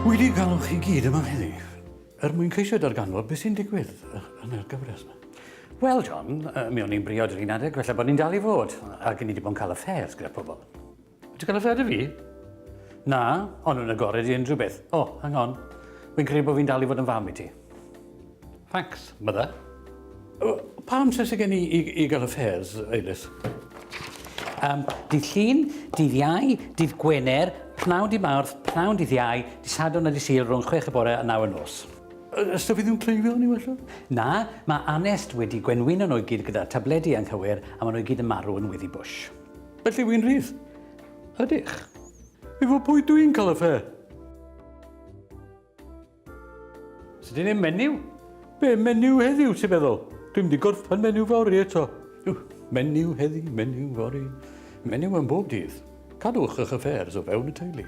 Wedi galw chi gyd yma heddi er mwyn ceisio darganfod beth sy'n digwydd yn yr gyfres yma. Wel, John, mi o'n i'n briod yr un adeg, felly bod ni'n dal i fod, ac ni wedi bod yn cael affairs gyda pobl. Ti'n cael affair 'da fi? Na, o'n nhw'n agored i unrhyw beth. O, oh, hang on. Wy'n credu bod fi'n dal i fod yn fam i ti. Thanks, mother. Pa amser sydd gen i i, i gael affairs, Eilis? Um, dydd Llun, dydd Iau, dydd Gwener, pnawn dydd Mawrth, pnawn dydd Iau, dydd Sadwrn a dydd Sul rhwng 6 y bore a 9 y nos. Ys da fi ddim cleifion i wella? Na, mae Anest wedi gwenwyno nhw i gyd gyda tabledi anghywir a maen nhw i gyd yn marw yn Withy Bush. Felly wy'n rhydd? Ydych. Efo pwy dwi'n cael affair? Sut i'n menyw? Be, menyw heddiw, ti'n meddwl? Dwi'n mynd i gorffen menyw fory eto. Ww, menyw heddi, menyw fory. Menyw am bob dydd. Cadwch eich affairs o fewn y teulu.